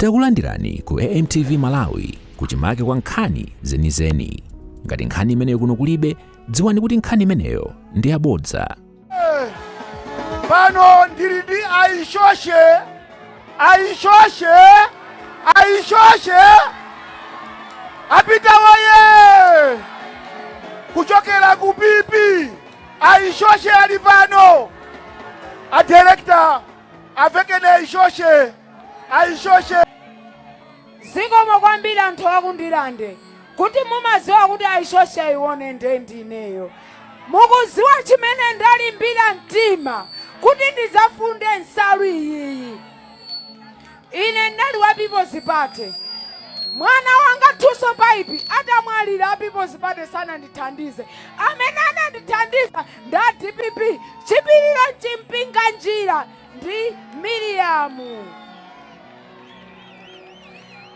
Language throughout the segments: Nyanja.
Takulandirani ku AMTV Malawi kuchimake kwa nkhani zenizeni. Ngati nkhani imeneyo kuno kulibe, dziwani kuti nkhani imeneyo ndi yabodza. Pano ndili ndi Aishoshe, Aishoshe, Aishoshe, Apita woye kuchokera ku PP. Aishoshe ali pano. A director avekene Aishoshe, Aishoshe. Zikomo kwambiri anthu akundilande kuti mumaziwa kuti Aishoshe ayione nde ndineyo. Mukuziwa chimene ndalimbira mtima kuti ndidzafunde nsalu iyiyi? Ine ndinali wa People's Party. Mwana wanga Thuso Paipi atamwalira, a People's Party sanandithandize. Amene anandithandiza ndi a DPP, Chipiliro Chimpinganjira ndi Miriamu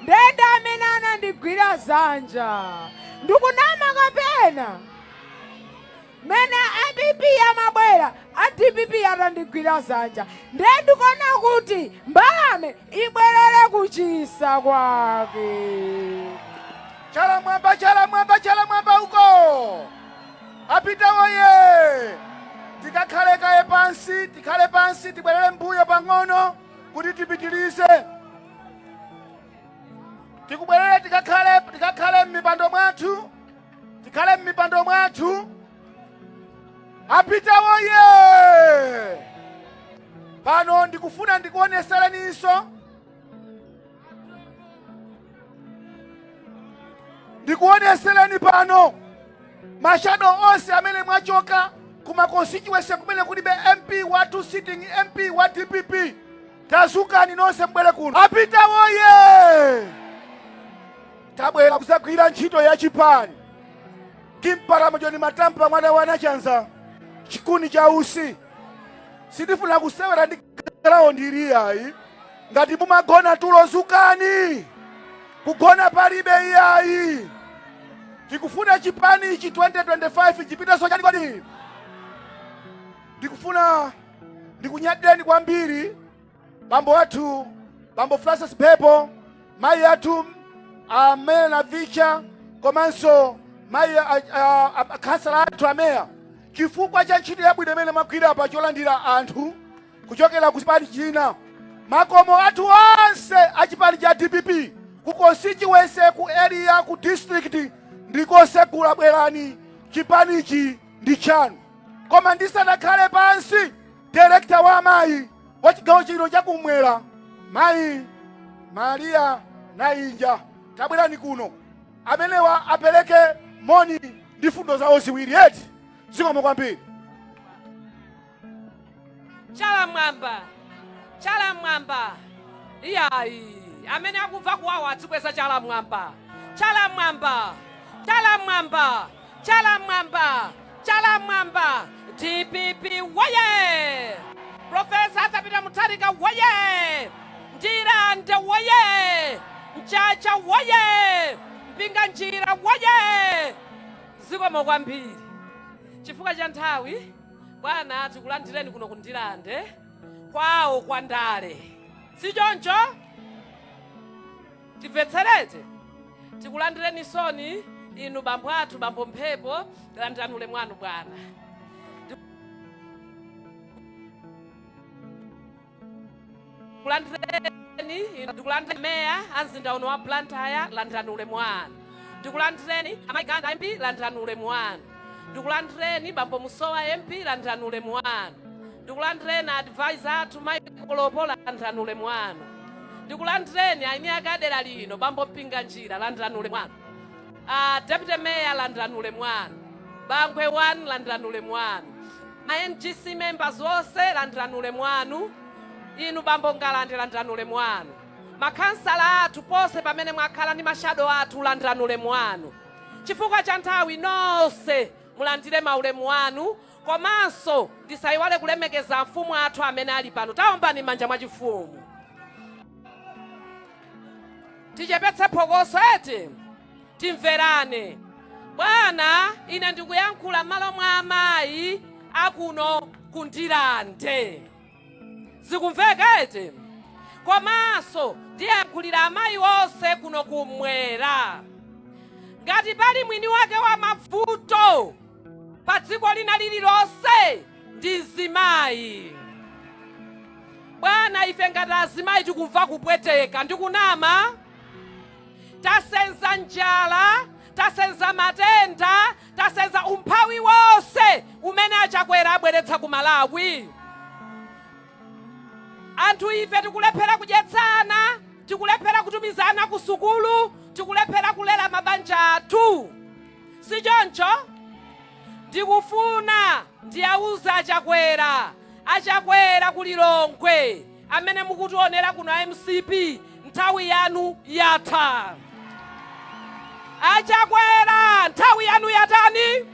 ndende amene anandigwira zanja. Ndikunama kapena? Mene a PP amabwera, a DPP atandigwira zanja, ndiye ndikuona kuti mbalame ibwerere kuchisa kwake. Chala mwamba, chala mwamba, chala mwamba uko. Apita woye. Tikakhale kaye pansi, tikhale pansi, tibwerere mbuyo pang'ono kuti tipitirize. Tikubwerere, tikakhale m'mipando mwathu, tikhale m'mipando mwathu. Apita woye. Pano ndikufuna ndikuonesereninso, ndikuonesereni pano ma shadow onse amene mwachoka kuma constituency kumene kulibe MP wathu, sitting MP wa DPP. Tazukani nonse mbwere kuno. Apita woye. Tabwera kuzagwira ntchito ya chipani. Kimparamajoni Matampa, mwana wa Nachanza, chikuni cha usi. Sitifuna kusewera ndi ground iliyayi. Ngati mumagona tulo, zukani. Kugona palibe iyayi. Tikufuna chipani ichi 2025 chipitenso chani kodi? Ndikufuna ndikunyadireni kwambiri bambo athu, bambo Francis Pepo, mayi athu amene Navicha, komanso mayi akhansala athu ameya, chifukwa cha ntchito yabwino imene mwagwira pa cholandira anthu kuchokera ku chipani china. Makomo athu onse a chipani cha DPP ku constituency, ku area, ku district ndikosegula. Bwerani, chipanichi ndi chanu. Koma ndisanakhale pansi, director wa amayi wa chigawo chino chakumwera, mayi Maria Nainja, tabwerani kuno. Amenewa apereke moni ndi fundo zawo ziwiri eti. Zikomo kwambiri. Chala mwamba, chala mwamba. Iyayi, amene akumva kuwawa adzikweza. Chala mwamba, chala mwamba, chala mwamba, chala mwamba, chala mwamba. DPP woye! Professor Arthur Mutharika woye! Ndirande woye! Mchacha woye! Mpinganjira woye! Zikomo kwambiri. Chifukwa cha nthawi, bwana, tikulandireni kuno kundilande kwawo kwa ndale, si choncho? Timvetserete. Tikulandireni soni inu bambo athu, bambo Mphepo, landirani ulemu wanu bwana. Ndikulandireni inu, ndikulandireni meya a mzinda uno wa Blantyre, landirani ulemu wanu. Ndikulandireni amayi Ganda MP, landirani ulemu wanu. Ndikulandireni bambo Musowa MP, landirani ulemu wanu. Ndikulandireni advisor athu Michael Lopo, landirani ulemu wanu. Ndikulandireni aini ake adera lino, bambo Mpinganjira, landirani ulemu wanu. Deputy mayor, landirani ulemu wanu. Bangwe 1, landirani ulemu wanu. Ma NGC members onse, landirani ulemu wanu. Inu bambo Ngalande, landirani ulemu wanu. Makhansala athu ponse pamene mwakhala ndi ma shadow athu, landirani ulemu wanu. Chifukwa cha nthawi, nonse mulandire maulemu wanu. Komanso ndisayiwale kulemekeza mfumu athu amene ali pano. Taombani m'manja mwachifumu. Tichepetse phokoso eti, timverane. Bwana, ine ndikuyankhula m'malo mwa amayi akuno kundilande. Zikumveka eti? Komanso ndiyankhulira amayi onse kuno kumwera. Ngati pali mwini wake wa mavuto pa dziko lina lililonse ndi mzimayi. Bwana, ife ngati azimayi tikumva kupweteka, ndikunama? Tasenza njala, tasenza matenda, tasenza umphawi wonse umene aChakwera abweretsa ku Malawi. Anthu ife tikulephera kudyetsa ana, tikulephera kutumiza ana ku sukulu, tikulephera kulera mabanja athu. Si choncho? Ndikufuna ndiauze aChakwera, aChakwera ku Lilongwe, amene mukutionera kuno a mcp, nthawi yanu yatha. AChakwera, nthawi yanu yatani?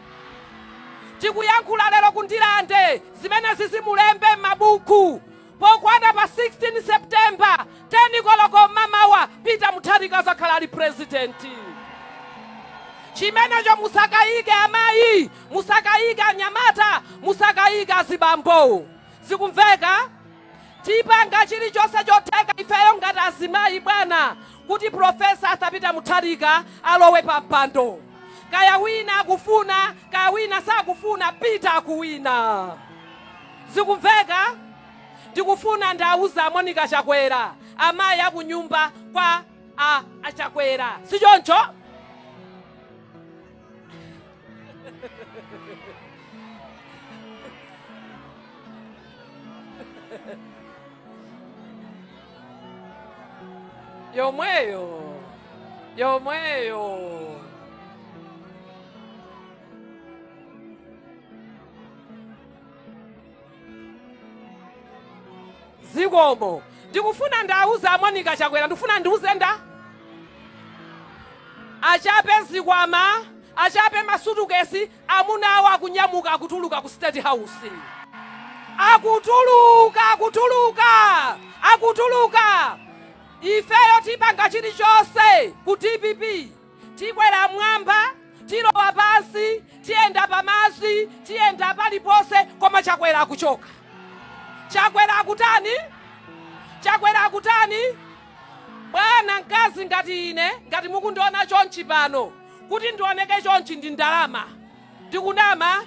Tikuyankhula lero ku Ndirande, zimenezi zimulembe m'mabuku. Pokwana pa 16 September, 10 koloko mmamawa, Peter Mutharika azakhala ali president. Chimenecho musakayike amayi, musakayike anyamata, musakayike azibambo. Zikumveka? Tipanga chilichonse chotheka ifeyo ngati azimayi bwana kuti Professor Arthur Peter Mutharika alowe pa mpando. Kaya wina akufuna, kaya wina sakufuna, Peter akuwina. Zikumveka? Ndikufuna ndiauze a Monica Chakwera, amayi akunyumba kwa a aChakwera. Si choncho? Yomweyo, yomweyo. Zikomo. Ndikufuna ndiauze a Monica Chakwera, ndikufuna ndiuze nda achape zikwama, achape masutukesi, amuna awo akunyamuka, akutuluka ku State House. Akutuluka, akutuluka, akutuluka. Ifeyo tipanga chilichonse ku DPP. Tikwera mwamba, tilowa pansi, tiyenda pamadzi, tiyenda paliponse, koma Chakwera akuchoka. Chakwera akutani? Chakwera akutani? Bwana, mkazi ngati ine, ngati mukundiona chonchi pano, kuti ndioneke chonchi ndi ndalama. Ndikunama?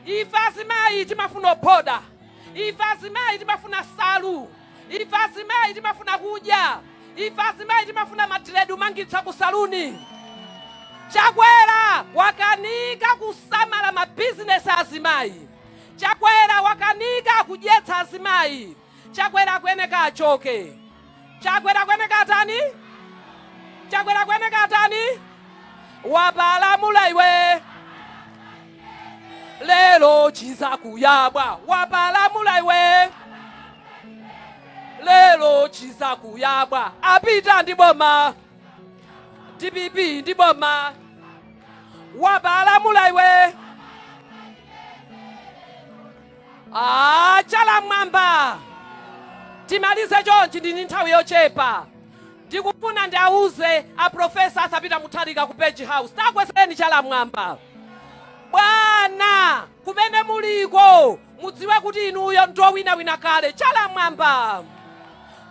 Ife azimayi timafuna ophoda. Ife azimayi timafuna nsalu. Ife azimayi timafuna kudya. Ife azimayi timafuna madiredi umangitsa ku saluni. Chakwera wakanika kusamala mabizinesi azimayi. Chakwera wakanika kudyetsa azimayi. Chakwera akuyeneka achoke. Chakwera akuyeneka atani? Chakwera akuyeneka atani? Wapalamula iwe. Lero chizakuyabwa. Wapalamula iwe. Lero chizakuyabwa. Apita ndi boma. DPP ndi boma. Wapalamula iwe. Ah, chala mwamba. Timalize chonchi, ndini nthawi yochepa. Ndikufuna ndiauze a Professor Arthur Peter Mutharika ku Page House. Takwezeni chala mwamba. Bwana, kumene muliko, mudziwe kuti inuyo ndowinawina kale. Chala mwamba.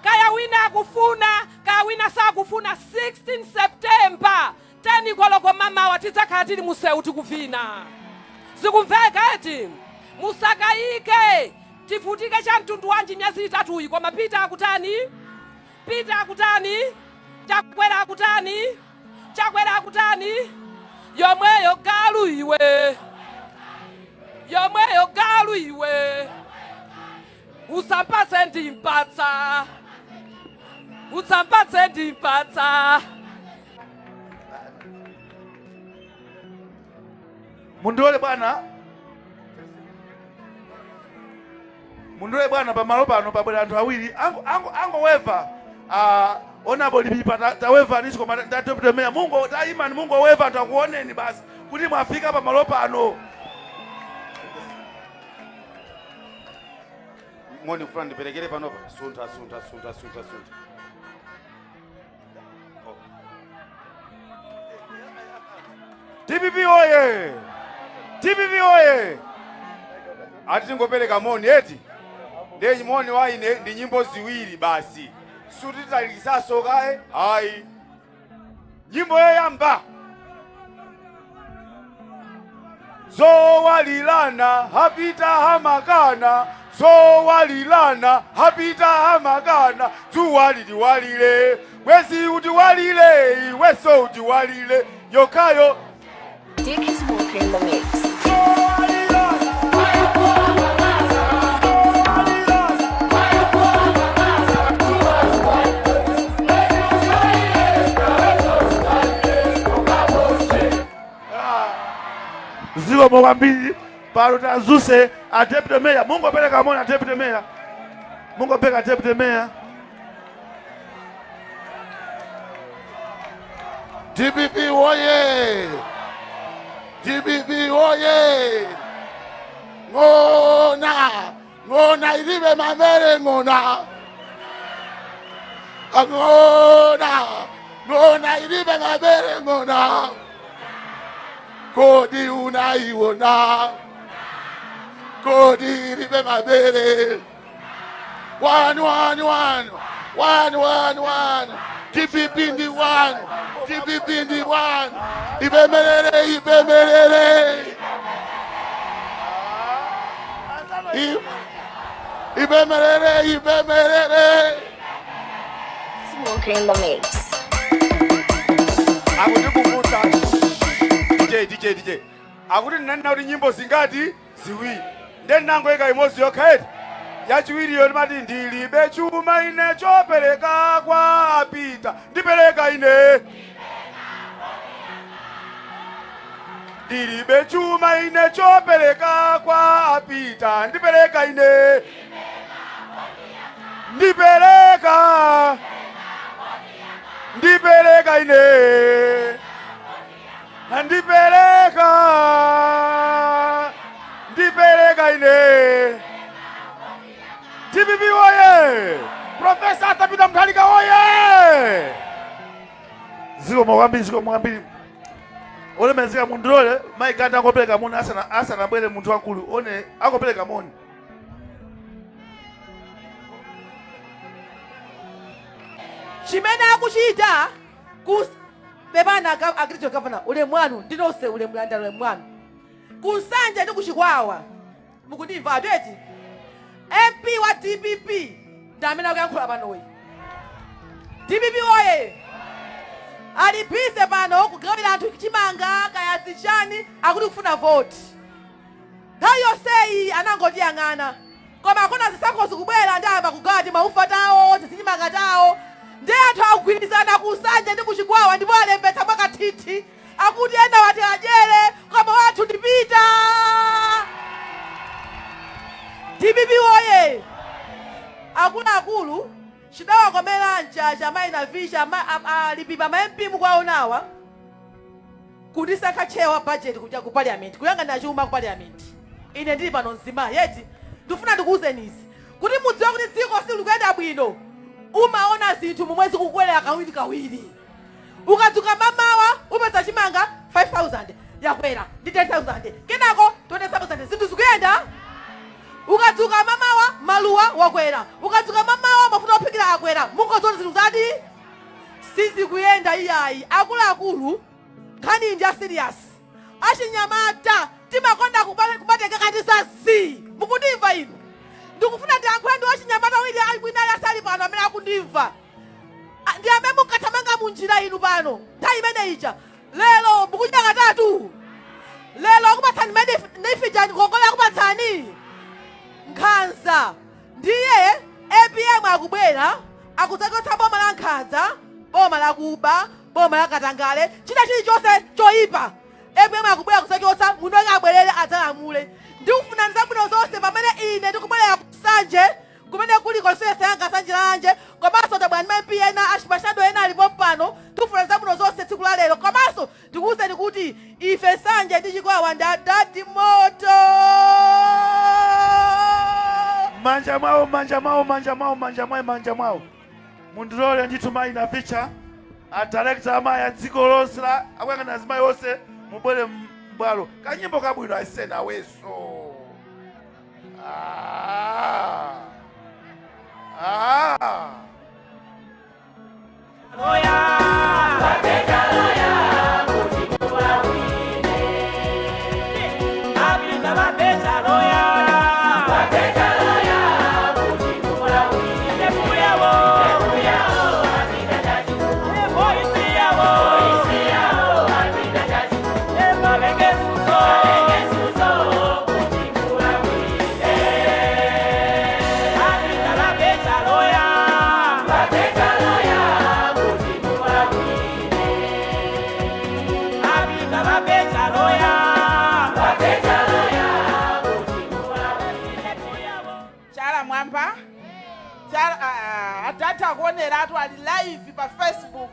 Kaya wina akufuna, kaya wina sakufuna, 16 September 10 koloko mamawa tidzakhala tili musewu tikuvina. Zikumveka eti? Musakayike. Tivutike cha mtundu wanji miyezi itatuyi, koma Peter akutani? Peter akutani? Chakwera akutani? Chakwera akutani? Yomweyo galu iwe. Yomweyo galu iwe. Usampatse ndimpatsa. Usampatse ndimpatsa. Mundilole bwana, mundilole bwana, pamalo pano pabwera anthu awiri angoweva honourable Lipipa, taweva niso, koma deputy mayor mungo tayimani, mungoweva anthu akuoneni basi kuti mwafika pamalo pano. Moni kufuna ndiperekere panopa. Suntha, suntha, suntha, suntha, suntha. Oh. DPP oye! DPP oye! Ati tingopereka moni eti? Ndiye moni wa ine ndi nyimbo ziwiri basi. Sutitalikisaso kaye ayi. Nyimbo yoyamba, zowalilana hapita hamakana, zowalilana hapita hamakana, dzuwa litiwalile, mwezi utiwalile, iweso utiwalile, yokhayo. Dick is Walker in the mix. Zikomo kwambiri. Pano tazuse a deputy mayor, mungopereka moni. A deputy mayor, mungopereka, deputy mayor. DPP woye! DPP woye! Ng'ona! Ng'ona ilibe mabere, ng'ona! Ng'ona! Ng'ona ilibe mabere, ng'ona! Kodi unaiona? Kodi ilibe mabere? One, one, one, one, one, one. DPP ndi one. DPP ndi one. Ibemelele, ibemelele. Ibemelele, ibemelele. Walker in the mix. Akutikumbutsa DJ, DJ, DJ, akuti ndinanena kuti nyimbo zingati? Ziwiri. Nde ndinangoyika imodzi yokha eti. Yachiwiriyo ndimati, ndilibe chuma ine chopereka kwa apita, ndipereka ine, ndilibe chuma ine chopereka kwa apita, ndipereka ine, ndipereka, ndipereka ine, ndipereka, ndipereka ine. DPP woye! Professor Arthur Peter Mutharika woye! Zikomo kwambiri, zikomo kwambiri. Olemekezeka, mundilole mayi Ganda angopereka moni asanabwere munthu wankulu. One angopereka moni. Chimene akuchita ku pepana agriculture governor, ulemu wanu, ndinonse ulemu, landani ulemu wanu. Kunsanje ndi kuchikwawa, mukundimva ateti? MP wa DPP ndi amene akuyankhula panoyi. DPP woye! Ali busy pano kugawira anthu chimanga, kaya zichani, akuti kufuna voti. Nthawi yonseyi anangotiyang'ana, koma akona zisankho zikubwera, ndi ayamba kugawa timaufa tawo, tizichimanga tawo. Ndi anthu akugwirizana kusanje ndi kuchikwawa, ndipo alembetsa mwakathithi. Akuti ena wati adyere, koma wathu ndipita. DPP woye! Akuluakulu, chidawakomera mchacha amayi Navicha, alipipa ma MP mukuwaonawa, kundisankha chair wa budget kuja ku parliament, kuyang'anira chuma ku parliament. Ine ndili pano mzimayi eti, ndifuna ndikuwuzeni izi kuti mudziwe kuti dziko silikuyenda bwino. Umaona zinthu momwe zikukwelera kawiri kawiri. Ukadzuka mamawa upeza chimanga 5000 yakwera ndi 10,000, kenako 20,000. Zinthu zikuyenda? Ukadzuka mamawa maluwa wakwera, ukadzuka mamawa mafuta ophikira akwera. Mungoziona zinthu zati sizikuyenda iyayi. Akuluakulu, nkhani ndi ya serious. Achinyamata timakonda kumatengeka ndi za zii. Mukundimva inu? Ndikufuna ndiyankhule ndi wachinyamata wina wina asali pano amene akundimva. Ndi amene munkathamanga munjira inu pano nthawi imene ija. Lero mukudya katatu, lero akupatsani NEEF, ngongole akupatsani. Nkhanza. Ndiye APM akubwera, akudzachotsa boma la nkhanza, boma lakuba, boma la katangale, china chilichonse choyipa. APM akubwera kudzachotsa. Munthu wake abwerere adzalamule. Ndikufunani zabwino zonse pamene ine ndikubwerera kusanje kumene kuli constituency yanga, Sanje Lalanje, komanso tabwera ndi MP ena, ma shadow ena alipo pano. Tikufuna zabwino zonse tsiku la lero, komanso ndikuwuzeni kuti ife Sanje ndi Chikwawa ndi adadi moto. Manja mwawo, manja mwawo, manja mwawo, manja mwawo, manja mwawo. Mundilole ndithu mayi Navicha, a director amayi a dziko lonse la akuyang'anira azimayi onse, mubwere mbwalo. Kanyimbo kabwino aisena weso. Ah. Ah. Chala mwamba chala adatha kuoneratu ali live pa Facebook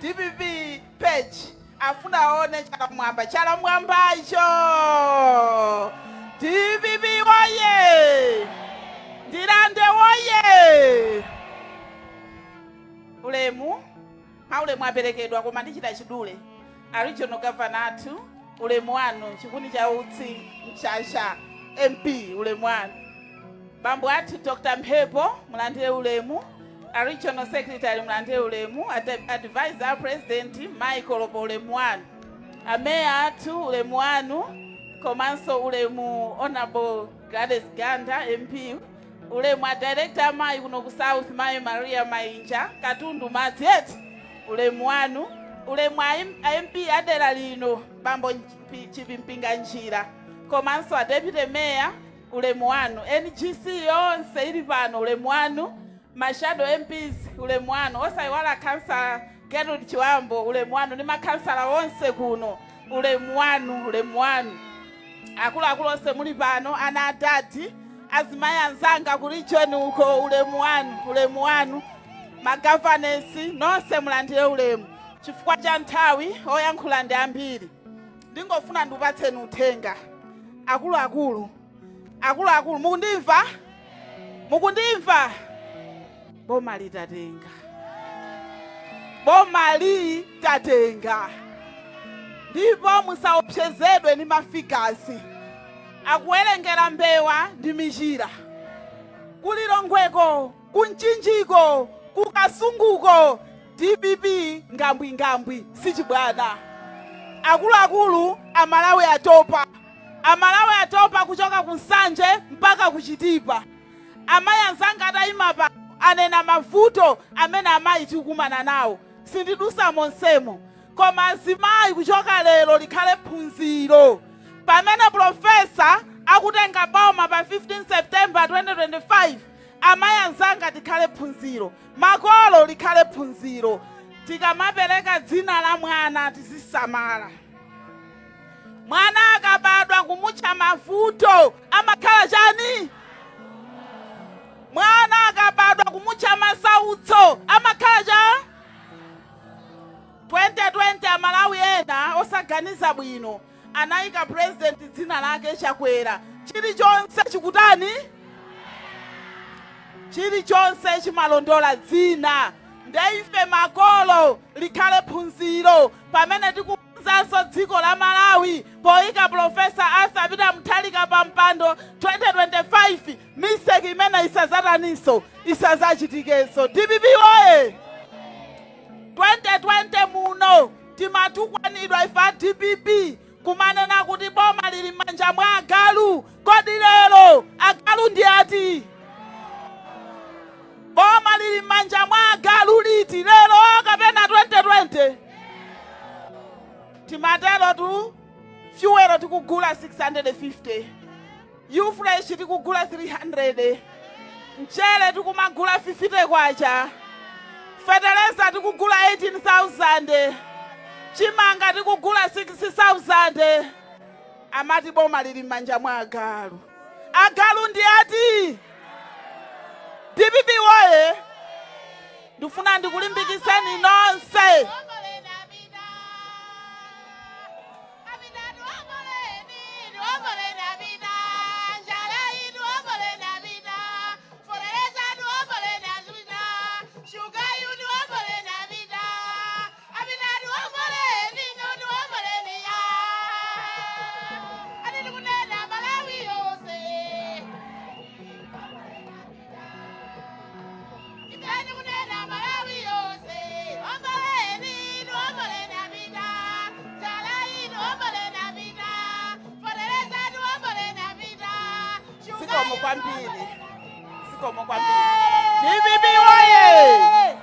DPP page, afuna aone chala mwamba, chala mwamba icho. DPP woye! Ndirande woye! Ulemu maulemu aperekedwa, koma ndichita chidule. A regional governor athu, ulemu wanu. Chikuni cha utsi Mshasha MP, ulemu wanu. Bambo athu Dr Mphepo, mulandire ulemu. A regional secretary, mulandire ulemu. Advisor president Michael Opo, ulemu wanu. Ameya athu, ulemu wanu, komanso ulemu Honorable Gladys Ganda MP, ulemu a director amayi kuno ku South, Mayi Maria Mainja Katundu madzi eti, ulemu wanu. Ulemu a MP adera lino, bambo Chipimpinga Njira, komanso a deputy mayor, ulemu wanu. NGC yonse ili pano, ulemu wanu. Ma shadow MPs, ulemu wanu. Osayiwala Councillor Gerald Chiwambo, ulemu wanu, ndi makhansala onse kuno, ulemu wanu, ulemu wanu. Akuluakulu onse muli pano, ana adadi, azimayi anzanga ku region uko, ulemu wanu, ulemu wanu. Ma governance nonse, mulandire ulemu. Chifukwa cha nthawi, oyankhula ndi ambiri, ndingofuna ndikupatseni uthenga. Akuluakulu, akuluakulu, mukundimva? Mukundimva? Boma litatenga, boma litatenga, ndipo musaopsezedwe ndi ma figures akuwerengera mbewa ndi michira kulilongweko, kunchinjiko, kukasunguko. DPP ngambwingambwi, sichibwana. Akuluakulu, Amalawi atopa, Amalawi atopa kuchoka ku Nsanje mpaka kuchitipa. Amayi anzanga atayima pano anena mavuto amene amayi tikukumana nawo, sindidusa monsemo. Koma azimayi, kuchoka lero likhale phunziro. Pamene professor akutenga boma pa 15 September 2025, amayi anzanga, tikhale phunziro. Makolo, likhale phunziro. Tikamapereka dzina la mwana, tizisamala. Mwana akabadwa kumutcha Mavuto, amakhala chani? Mwana akabadwa kumutcha Masautso, amakhala cha 2020. Amalawi ena osaganiza bwino anayika president dzina lake Chakwera. Chilichonse chikutani? Chilichonse chimalondola dzina. Ndeife makolo, likhale phunziro pamene tikukonzanso dziko la Malawi poyika Professor Arthur Peter Mutharika pa mpando 2025. Mistake imene isazataninso, isazachitikenso. DPP woye! 2020 muno timatukwanidwa ife a DPP, kumanena kuti boma lili m'manja mwa agalu. Kodi lero agalu ndi ati? Boma lili m'manja mwa agalu liti, lero kapena 2020? Timatero tu. Fuel tikugula 650, ufresh tikugula 300, mchere tikumagula 50 kwacha, feteleza tikugula 18,000, chimanga tikugula 6,000. Amati boma lili m'manja mwa agalu. Agalu ndi ati? DPP woye! Ndifuna ndikulimbikitseni nonse. Zikomo kwambiri, zikomo kwambiri. DPP woye!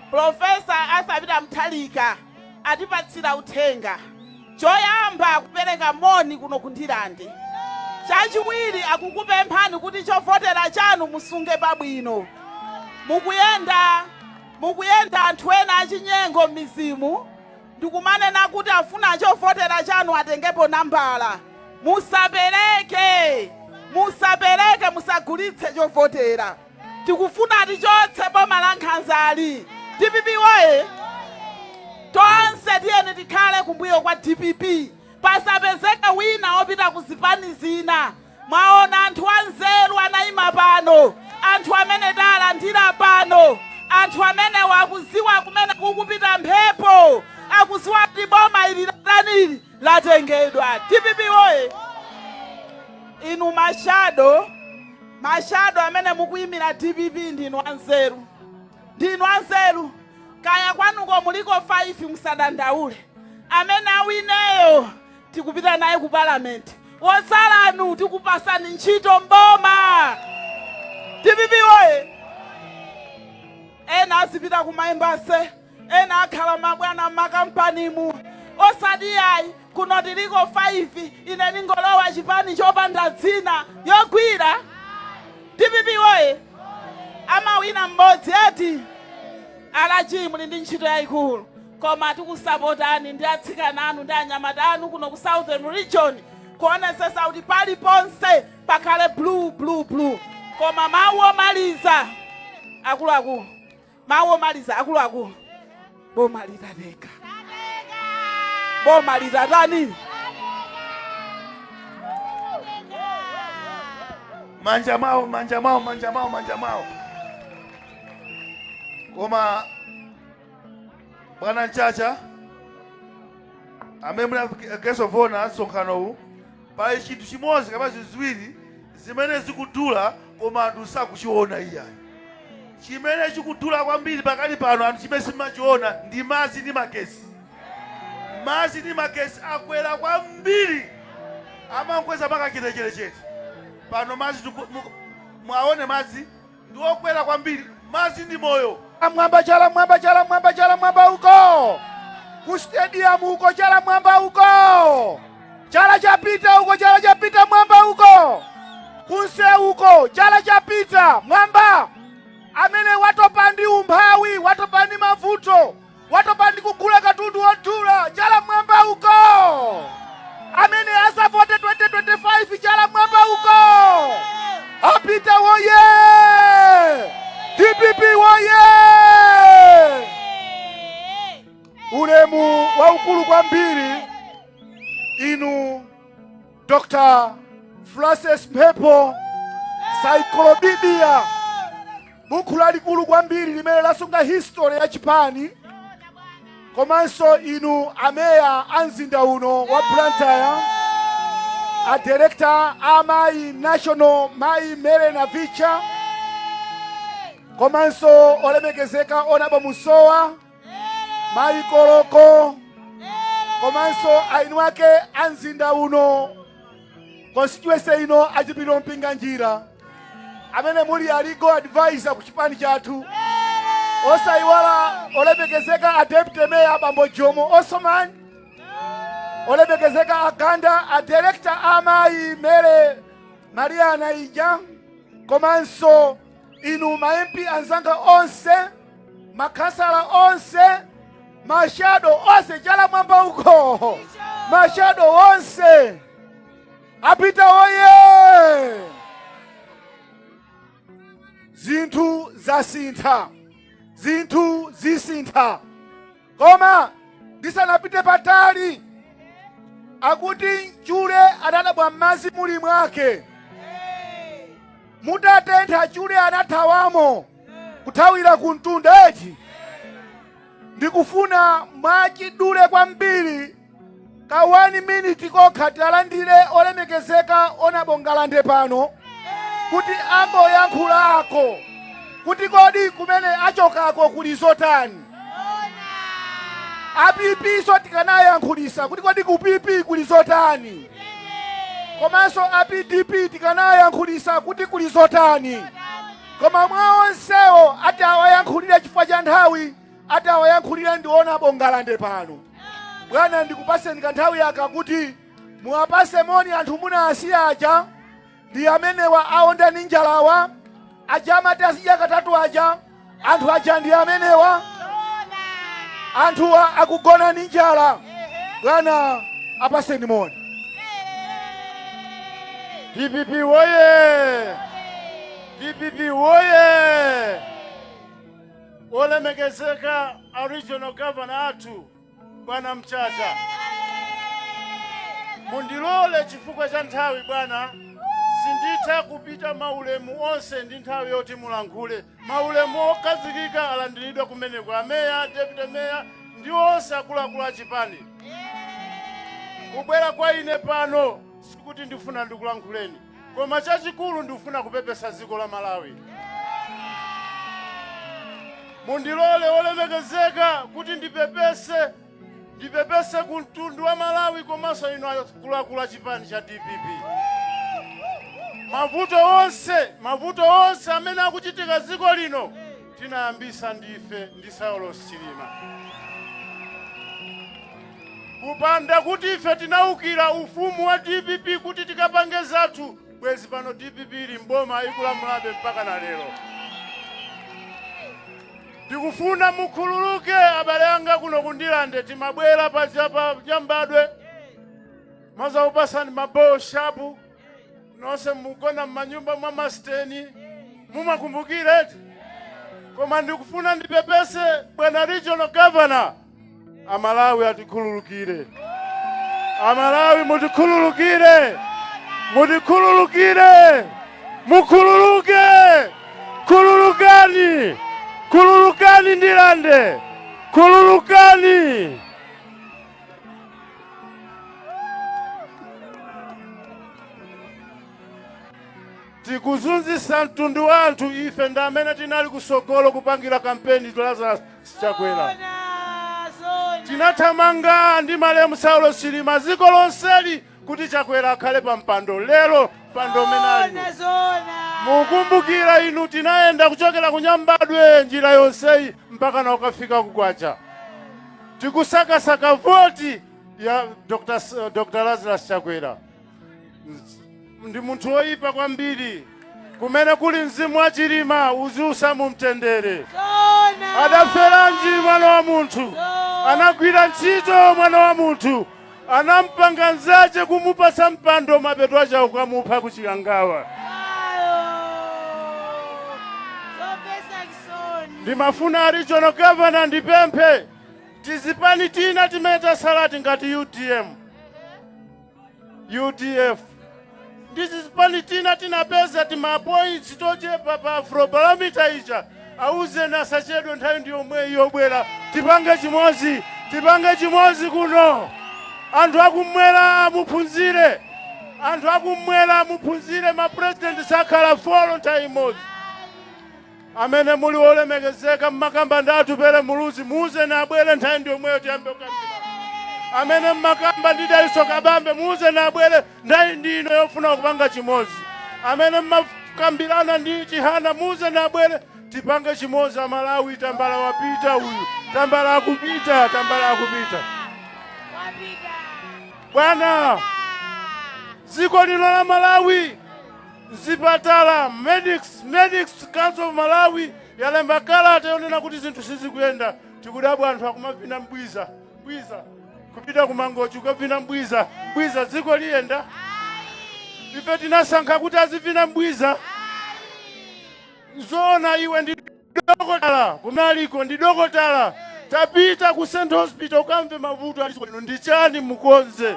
Professor Arthur Peter Mutharika atipatsira uthenga. Choyamba, kupereka moni kuno ku Ndirande. Chachiwiri, akukupemphani kuti chovotera chanu musunge pabwino. Mukuyenda anthu ena achinyengo m'midzimu ndikumanena kuti afuna chovotera chanu atengepo nambala. Musapereke, musapereke, musagulitse chovotera. Tikufuna tichotse boma la nkhanzali. DPP woye! Tonse tiyeni tikhale kumbuyo kwa DPP, pasapezeke wina wopita ku zipani zina. Mwaona anthu anzeru anayima pano, anthu amene talandira pano, anthu amene wakuziwa kumene kukupita mphepo, akuziwa kuti boma ili latanili latengedwa. DPP woye! Inu ma shadow, ma shadow amene mukuyimira DPP, ndinu anzeru, ndinu anzeru. Kaya kwanuko muliko 5, musadandaule. Amene awineyo tikupita naye ku palamenti. Wotsalanu tikupasani ntchito mboma. DPP woye! Ena azipita ku ma embassy, ena akhala mabwana m'makampanimu. Osati yayi, kuno tiliko 5, ine ningolowa chipani chopanda dzina yogwira. DPP woye! Amawina mmodzi eti. Alaji, muli ndi ntchito yayikulu, koma tikusapotani ndi atsikana anu ndi anyamata anu kuno ku Southern Region kuonesesa kuti paliponse pakhale blue, blue, blue. Koma mawu omaliza, akuluakulu, mawu omaliza, akuluakulu, boma litatenga, boma litatani? Manja mwawo, manja mwawo, manja mwawo, manja mwawo. Koma bwana Mchacha, amene muli guest of honor msonkhano uwu, pali chinthu chimodzi kapena zinthu ziwiri zimene zikudula koma anthu sakuchiona iyayi. Chimene chikudula kwambiri pakali pano, anthu chimene simachiona, ndi madzi ndi magesi. Madzi ndi magesi akwera kwambiri, amankweza mpaka chitecherechete. Pano madzi mwaone madzi ndi okwera kwambiri. Madzi ndi moyo. Mwamba, chala mwamba, chala mwamba, chala mwamba uko ku stadium uko, chala mwamba uko, chala chapita uko, chala chapita mwamba uko, kunse uko, chala chapita mwamba. Amene watopa ndi umphawi, watopa ndi mavuto, watopa ndi kugula katundu wodula, chala mwamba uko. Amene asavote 2025, chala mwamba uko. A Peter woye! DPP woye! Ulemu waukulu kwambiri inu Dr Francis Mphepo, encyclopedia, buku lalikulu kwambiri limene lasunga history ya chipani, komanso inu ameya a mzinda uno wa Blantyre, a director amayi national, mayi Mary Navicha, komanso olemekezeka Honourable Musowa, mayi Koloko, komanso ainu ake a mzinda uno, constituency ino, achipiriro Mpinganjira, amene muli a legal advisor ku chipani chathu, osayiwala olemekezeka a deputy mayor bambo Jomo Osman, olemekezeka aganda a director amayi Mary Mariana ija, komanso inu ma MP anzanga onse, makhansala onse, ma shadow onse, chala mwamba uko, ma shadow onse. A Peter woye! Zinthu zasintha, zinthu zisintha. Koma ndisanapite patali, akuti chule anadabwa m'madzi muli mwake. Mutatentha, chule anathawamo kuthawira ku mtunda eti. Ndikufuna mwachidule kwambiri, ka 1 minute kokha, tialandire olemekezeka Honourable Ngalande pano kuti angoyankhulako kuti kodi kumene achokako kuli zotani. A PP so tikanayankhulisa kuti kodi ku PP kuli zotani. Komanso a PDP tikanayankhulisa kuti kuli zotani, koma mwa onsewo ati awayankhulire chifukwa cha nthawi, ati awayankhulire ndiona Bongalande pano. Bwana, ndikupaseni kanthawi aka kuti muwapase moni anthu munasiya aja, ndi amenewa aonda ndi njalawa aja, amati azidya katatu aja, anthu aja ndi amenewa, anthuwa akugona ndi njala. Bwana, apaseni moni. DPP woye! DPP woye! Olemekezeka a regional governor athu Bwana Mchacha, mundilole chifukwa cha nthawi bwana, sinditha kupita maulemu onse ndi nthawi yoti mulankhule. Maulemu okhazikika alandiridwa kumeneko, ameya, deputy mayor ndi onse akuluakulu a chipani. Kubwera kwa ine pano sikuti ndifuna ndikulankhuleni, koma chachikulu ndikufuna kupepesa dziko la Malawi. Mundilole olemekezeka kuti ndipepese ku mtundu wa Malawi komanso inu akuluakulu a chipani cha DPP. Mavuto onse amene akuchitika dziko lino tinayambisa ndife ndi Saulos Chilima. Kupanda kuti ife tinawukira ufumu wa DPP kuti tikapange zathu, bwezi pano DPP ili mboma ikulamulabe mpaka na lero. Ndikufuna mukhululuke abale anga kuno kundilande, timabwera paja pa Nyambadwe mazakupasani mabowo shapu nonse mugona m'manyumba mwa masiteni, mumakumbukira eti? Koma ndikufuna ndipepese bwana regional governor, Amalawi atikhululukire, Amalawi mutikhululukire, mutikhululukire, mukhululuke, khululukani, khululukani Ndilande, khululukani. Tikuzunzisa mtundu wa anthu, ife ndi amene tinali kusogolo kupangira kampeni Lazarus Chakwera. Tinathamanga ndi malemu Saulos Chilima dziko lonseli kuti Chakwera akhale pa mpando. Lero mpando umene ali mukumbukira inu, tinayenda kuchokera ku Nyambadwe njira yonseyi mpaka na ukafika kukwacha, tikusakasaka voti ya Dr. Lazarus Chakwera. Ndi munthu woyipa kwambiri. Kumene kuli mzimu wa Chilima uziusa mu mtendere. Adaferanji mwana wa munthu? Anagwira ntchito mwana wa munthu, anampanga nzache kumupasa mpando, mapeto ache kukamupha kuchikangawa. Ndimafuna regional governor ndipemphe tizipani tina timene tasalati ngati UTM, UDF ndi zipani tina tinapeza timapoints tochepa pa Afrobarometer ija, auzeni asachedwe, nthawi ndi yomwe yobwera tipange chimodzi, tipange chimodzi kuno. Anthu akumwera muphunzire, anthu akumwera muphunzire, mapresident sakhala four nthawi imodzi. Amene muli olemekezeka mmakamba ndi Atupele Muluzi, muuzeni abwere, nthawi ndi yomweyo tiyambe kukambirana. Amene mmakamba ndi Dalitso Kabambe, muuzeni abwere, nthawi ndi ino yofuna kupanga chimodzi. Amene mmakambirana ndi Chihana, muuzeni abwere tipange chimodzi. Amalawi, tambala wapita uyu, tambala akupita, tambala akupita. Bwana, dziko lino la Malawi, zipatala, Medics Council of Malawi yalemba kalata yonena kuti zinthu sizikuyenda. Tikudabwa anthu akumavina mbwiza bwiza, kupita kumangochi kukavina mbwiza bwiza. Dziko liyenda? Ife tinasankha kuti azivina mbwiza? Zoona, iwe ndi dokotala, kunaliko ndi dokotala, tapita ku Central Hospital ukamve mavuto ali lino ndi chani, mukonze.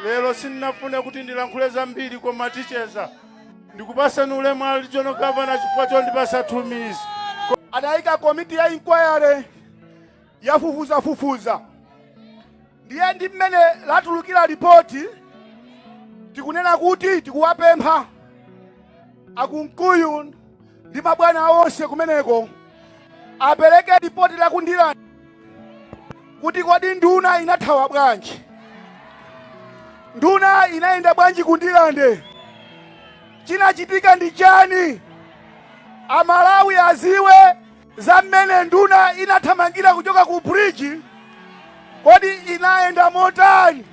Lero sindinafune kuti ndilankhule zambiri, koma ticheza. Ndikupasani ulemu a regional governor chifukwa chondipasa 2 minutes. Adayika komiti ya inquiry yafufuzafufuza, ndiye ndi mmene latulukira ripoti, tikunena kuti tikuwapempha akunkuyu ndi mabwana onse kumeneko apereke ripoti lakundilani kuti kodi nduna inathawa bwanji? Nduna inayenda bwanji ku Ndirande? Chinachitika ndi chani? Amalawi aziwe za mmene nduna inathamangira kuchoka ku bridge. Kodi inayenda motani?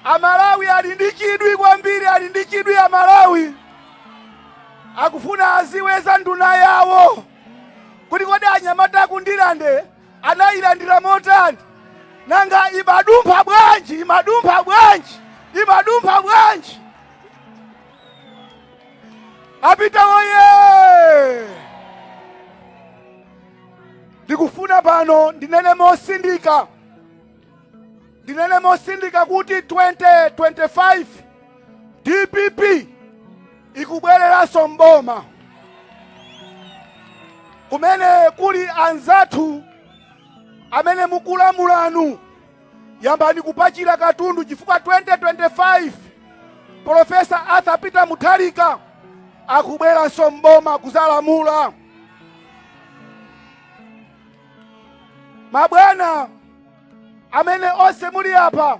Amalawi ali ndi chidwi kwambiri, ali ndi chidwi. Amalawi akufuna aziwe za nduna yawo kuti kodi anyamata aku Ndirande anayilandira motani? Nanga imadumpha bwanji? Imadumpha bwanji? Imadumpha bwanji? Apita woye! Ndikufuna pano ndinene mosindika kuti 2025 DPP ikubwereranso mboma. Kumene kuli anzathu amene mukulamulanu, yambani kupachira katundu, chifukwa 2025 Professor Arthur Peter Mutharika akubweranso mboma kuzalamula. Mabwana amene onse muli apa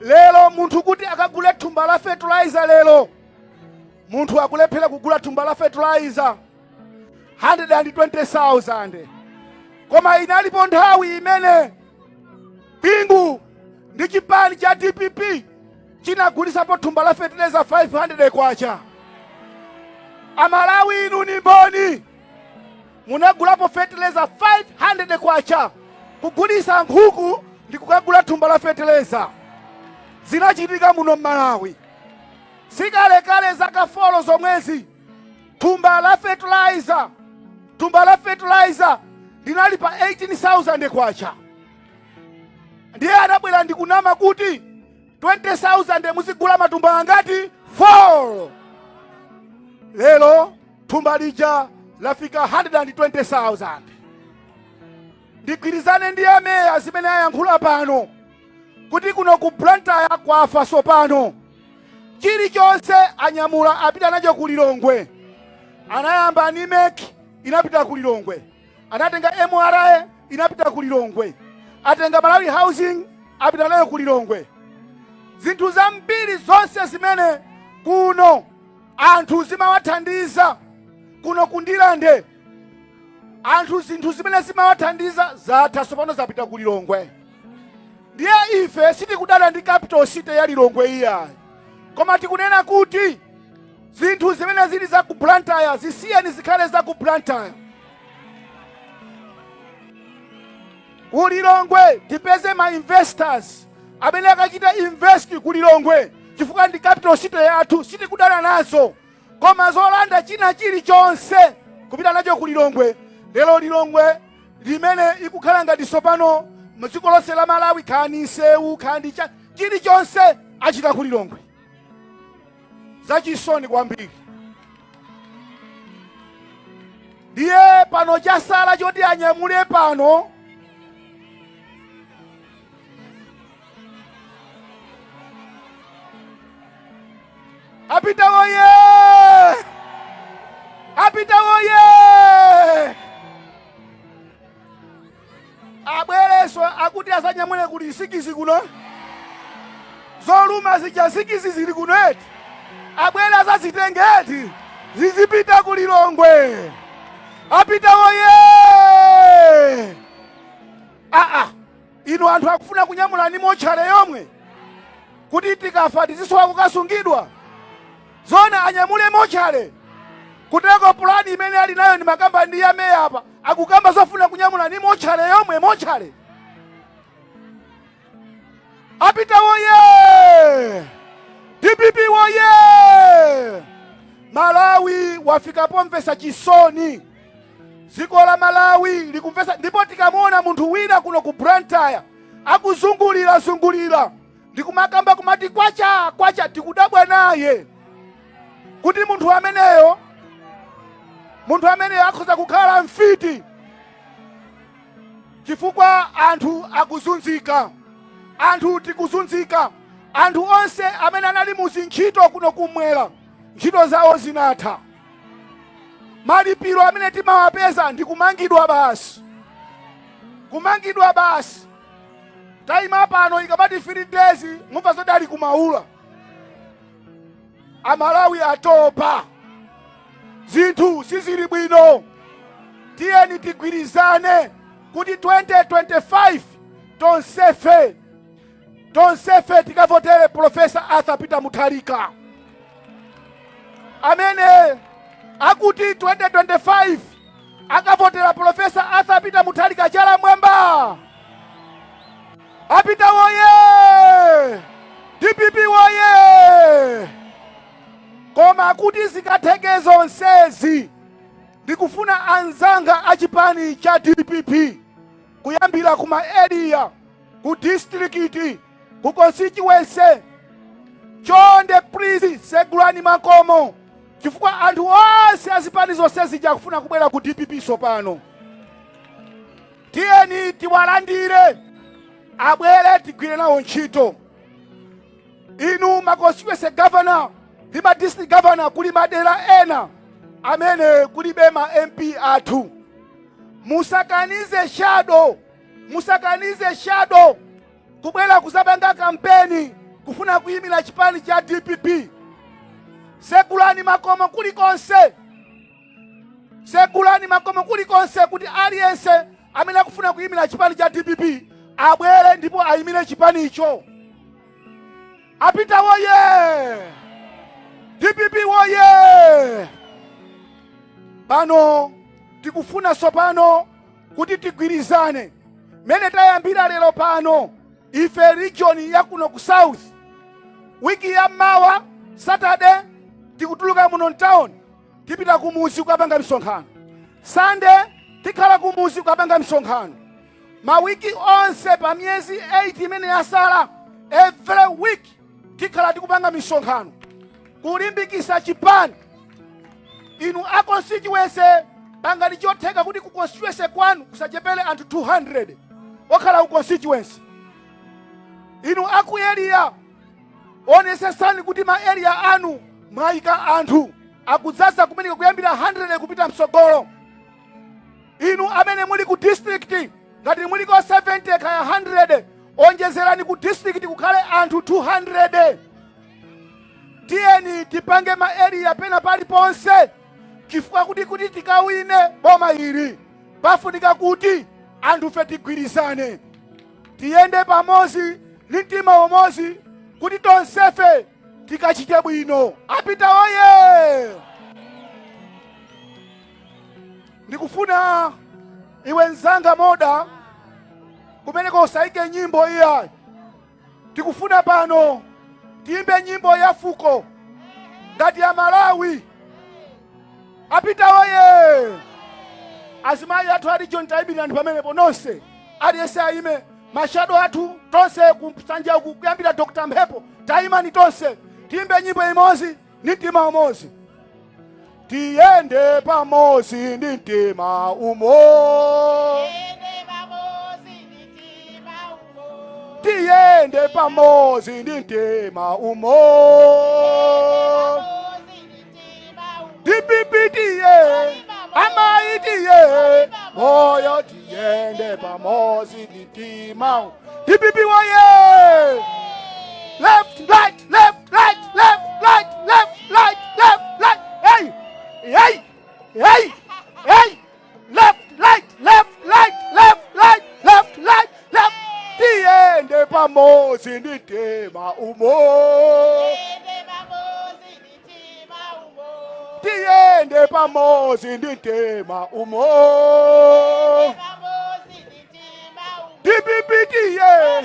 lero, munthu kuti akagule thumba la fertilizer lero, munthu akulephera kugula thumba la fertilizer 120,000. Koma inalipo nthawi imene Bingu ndi chipani cha DPP chinagulisapo thumba la fertilizer 500 kwacha. Amalawi, inu ni mboni, munagulapo fertilizer 500 kwacha, kugulisa nkhuku ndi kukagula thumba la fertilizer. Zinachitika muno m'Malawi sikalekale, zaka 4 zomwezi. Thumba la fertilizer linali pa 18,000 kwacha. Ndiye anabwera ndikunama kuti 20,000 muzigula matumba angati? 4. Lero thumba lija lafika 120,000. Ndigwirizane ndi ameya zimene ayankhula pano kuti kuno ku Blantyre kwafa sopano. Chilichonse anyamula apita nacho ku Lilongwe. Anayamba NIMEC, inapita ku Lilongwe. Anatenga MRA, inapita ku Lilongwe. Atenga Malawi Housing, apita nayo ku Lilongwe. Zinthu zambiri zonse zimene kuno anthu zimawathandiza, kuno ku Ndirande anthu zinthu zimene zimawathandiza zatha sopano, zapita ku Lilongwe. Ndiye ife sitikudana ndi capital city ya Lilongwe iyayi, koma tikunena kuti zinthu zimene zili za ku Blantyre zisiyeni zikhale za ku Blantyre. Ku Lilongwe tipeze ma investors amene akachita invest ku Lilongwe, chifukwa ndi capital city yathu, sitikudana nazo. Koma zolanda china chilichonse kupita nacho ku Lilongwe, lero Lilongwe limene ikukhala ngati sopano mdziko lonse la Malawi, khani nsewu, khani cha chilichonse achita ku Lilongwe, zachisoni kwambiri. Ndiye pano chasala choti anyamule pano Apita woye! Apita woye! Abwereso akuti asanyamule kuli nsikisi kuno, zoluma zija nsikisi zili kuno eti, abwere azazitenge eti, zizipita ku Lilongwe. Apita woye! Aa, inu anthu akufuna kunyamula ni motchale yomwe kuti tikafa tizisowa kukasungidwa. Zona anyamule motchale kuteko? Pulani imene ali nayo ndi makamba ndi yameya apa akukamba zofuna kunyamula ni motchale yomwe, motchale. Apita woye! DPP woye! Malawi wafika pomvesa chisoni. Dziko la Malawi likumvesa. Ndipo tikamuona munthu wina kuno ku Blantyre akuzungulira zungulira ndikumakamba kumati kwacha kwacha, tikudabwa naye kuti munthu ameneyo akhoza kukhala mfiti, chifukwa anthu akuzunzika, anthu tikuzunzika. Anthu onse amene anali mu zintchito kuno kumwera, ntchito zawo zinatha. Malipiro amene timawapeza ndi kumangidwa basi, kumangidwa basi. Tayima pano, ikamati 3 days mumva zoti ali kumaula. Amalawi atopa, zinthu sizili bwino. Tiyeni tigwirizane kuti 2025 tonsefe tikavotere Professor Arthur Peter Mutharika. Amene akuti 2025 akavotera Professor Arthur Peter Mutharika, chala mwamba. Apita woye! DPP woye! Koma kuti zikatheke zonsezi, ndikufuna anzanga achipani cha DPP, kuyambira ku ma area, ku district, ku constituency, chonde please, segulani makomo, chifukwa anthu onse azipani zonse zija akufuna kubwera ku DPP. Sopano tiyeni tiwalandire, abwere tigwire nawo ntchito. Inu ma constituency governor ndi ma district governor, kuli madera ena amene kulibe ma MP athu. Musakanize shadow, musakanize shadow kubwera kuzapanga kampeni kufuna kuyimira chipani cha DPP. Sekulani makomo kulikonse, sekulani makomo kulikonse kuti aliyense amene akufuna kuyimira chipani cha DPP abwere ndipo ayimire chipanicho. Apita woye! DPP woye! Pano tikufuna sopano kuti tigwirizane mene tayambira lero pano. Ife region ya kuno ku south, wiki ya mawa Saturday tikutuluka muno mtown, tipita kumuzi kukapanga msonkhano. Sunday tikhala kumuzi kukapanga msonkhano. Mawiki onse pa miyezi 8 imene yasala, every week tikhala tikupanga misonkhano kulimbikisa chipani. Inu a constituency, pangani chotheka kuti ku constituency kwanu kusachepere anthu 200 okhala ku constituency. Inu aku area, onesesani kuti ma area anu mwayika anthu akudzaza kumeneka kuyambira 100 kupita msogolo. Inu amene muli ku district, ngati muliko 70 kaya 100, onjezerani ku district kukhale anthu 200. Tiyeni tipange ma area pena paliponse, chifukwa kuti tikawine boma ili pafunika kuti anthufe tigwirizane, tiyende pamodzi ndi mtima umodzi kuti tonsefe tikachite bwino. Apita oye! Ndikufuna iwe mzanga moda kumeneko usayike nyimbo iya. Tikufuna pano tiyimbe nyimbo ya fuko ngati ya Malawi. Apita oye! Azimayi athu a region, tayimirani pamenepo nonse, aliyense ayime. Ma shadow athu tonse kusanja uku, kuyambira Dr Mphepo, tayimani tonse, tiyimbe nyimbo imodzi ndi mtima umodzi. Tiyende pamodzi ndi mtima umodzi, tiyende pamodzi ndi mtima umodzi. DPP tiye, amayi tiye, moyo, tiyende pamodzi ndi mtima. DPP woye! Left, right, left, right, left, right, left, right, left, right. Hey, hey, hey, hey! Left, right, left, right, left, right, left, right, left. Tiyende pamodzi ndi mtima umodzi, tiyende pamodzi ndi mtima umodzi. DPP tiye,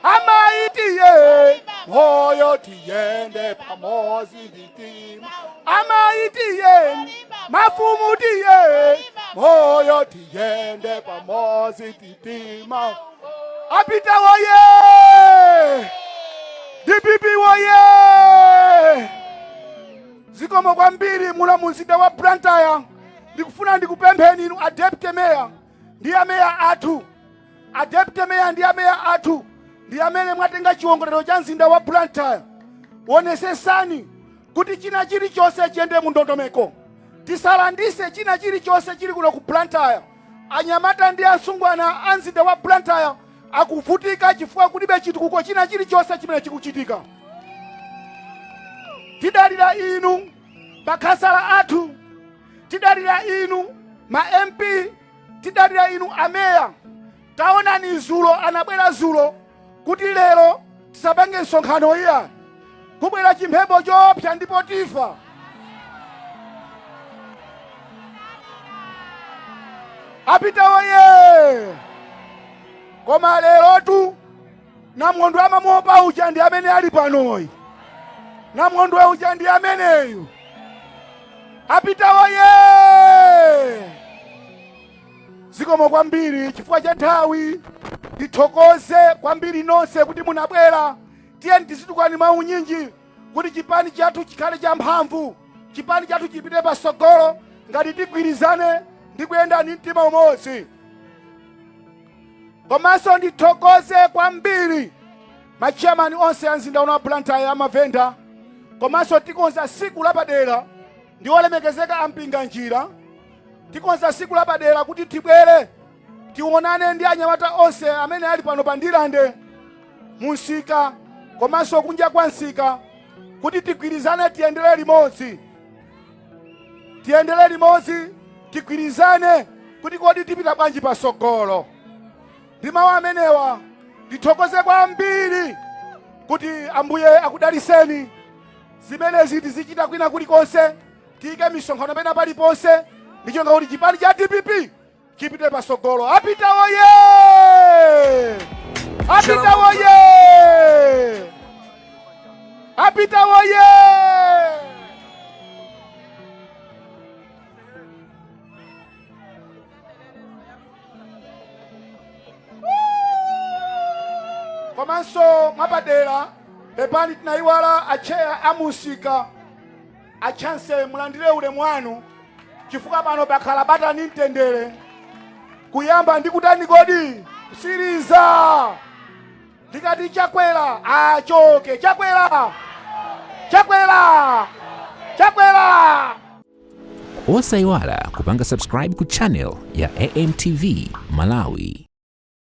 amayi tiye, moyo, tiyende pamodzi ndi mtima. Amayi tiye, mafumu tiye, moyo, tiyende pamodzi ndi mtima. Apita woye! DPP woye! Zikomo kwambiri. Muno mu mzinda wa Blantyre, ndikufuna ndikupempheni inu a deputy mayor ndi ameya athu, a deputy mayor ndi ameya athu ndi amene mwatenga chiwongolero cha mzinda wa Blantyre, onesesani kuti china chilichonse chiyende mu ndondomeko. Tisalandise china chilichonse chili kuno ku Blantyre. Anyamata ndi asungwana a mzinda wa Blantyre Akuvutika chifukwa kulibe chitukuko china chilichonse chimene chikuchitika. Tidalira inu makhansala athu, tidalira inu ma MP, tidalira inu ameya. Taonani zulo anabwera zulo kuti lero tisapange msonkhano iya, kubwera chimphepo choopsa ndipo tifa. Apita woye! Koma lerotu namondwe amamuopa uja ndi amene ali panoyi. Namondwe uja ndi ameneyu. Apita woye! Zikomo kwambiri chifukwa cha nthawi. Ndithokoze kwambiri nonse kuti munabwera. Tiyeni tizitukani mwaunyinji kuti chipani chathu chikhale cha mphamvu, chipani chathu chipite patsogolo ngati tigwirizane ndi kuyenda ndi mtima umodzi. Komanso ndithokoze kwambiri machairman onse a mzinda uno wa Blantyre amavenda. Komanso tikonza siku lapadera ndi olemekezeka a Mpinganjira. Tikonza siku lapadera kuti tibwere tionane ndi anyamata onse amene ali pano pa Ndirande munsika komanso kunja kwa msika kuti tigwirizane, tiyendere limodzi, tiyendere limodzi, tigwirizane kuti kodi tipita bwanji pasogolo. Ndi mawu amenewa ndithokoze kwambiri kuti Ambuye akudaliseni. Zimenezi tizichita kwina kulikonse, tiyike misonkhano pena paliponse ndicholinga kuti chipani cha DPP chipite pasogolo. Apita woye! Apita woye! Apita woye! Komanso mwapadera pepani tinayiwala acheya amusika achanse, mulandire ulemu wanu chifukwa pano pakhala bata ndi mtendere kuyamba ndi kutani kodi kusiriza. Ndikati Chakwera achoke, Chakwera, Chakwera, Chakwera. Osayiwala kupanga subscribe ku channel ya AMTV Malawi.